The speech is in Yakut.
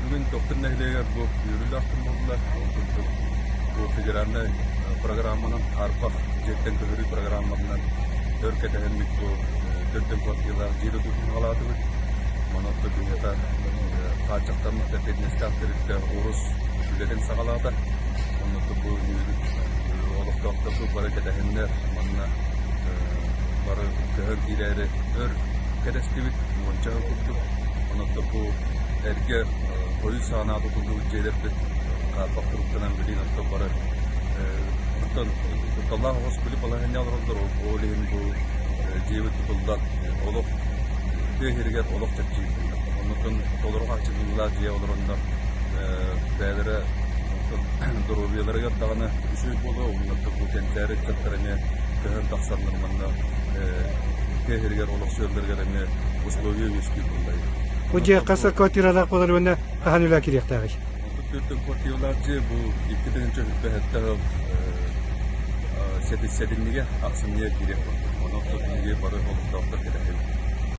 Бүгүн Төхтүр нэһилиэгэр бу үөрүүлээх күн буолла. Ол курдук бу федеральнай программанан хаарбах дьиэттэн көһөрүү программатынан өр кэтэһэммит бу төрдүн квартиралаах дьиэ тутуутун саҕалаатыбыт. Манан биһиэхэ хааччахтаммыт эппиэтинэстээх тэрилтэ урус үлэтин саҕалаата. Онно бу олохтоохтор бары кэтэһиннэр манна бары көһөн киирээри өр кэтэстибит уонча сыл курдук. Онон бу эргэ хойут саҕана тутуллубут дьиэлэрбит хаарбах туруктанан билигин оттон бары оттон кутталлаах оҕус били балаһыанньа олороллор ол иһин бу дьиэбит тутуллан олох тыа сиригэр олох чэпчиир. Оннуттан толору хааччыллыылаах дьиэ олороннор бэйэлэрэ доруобуйаларыгар даҕаны үчүгэй буолуо уонна бу кэнчээри ыччаттар эмиэ көһөн тахсаннар манна тыа сиригэр олохсуйалларыгар эмиэ условия үөскүүр буолла. Бу дьиэ хас квартиралаах буолар уонна хаһан үлэ киириэхтээҕий? 34 квартиралаах дьиэ бу 2027 сыл сэтинньигэ ахсынньыга киириэх курдук. Онон кинигэ бары олохтоохтор кэтэһэбит.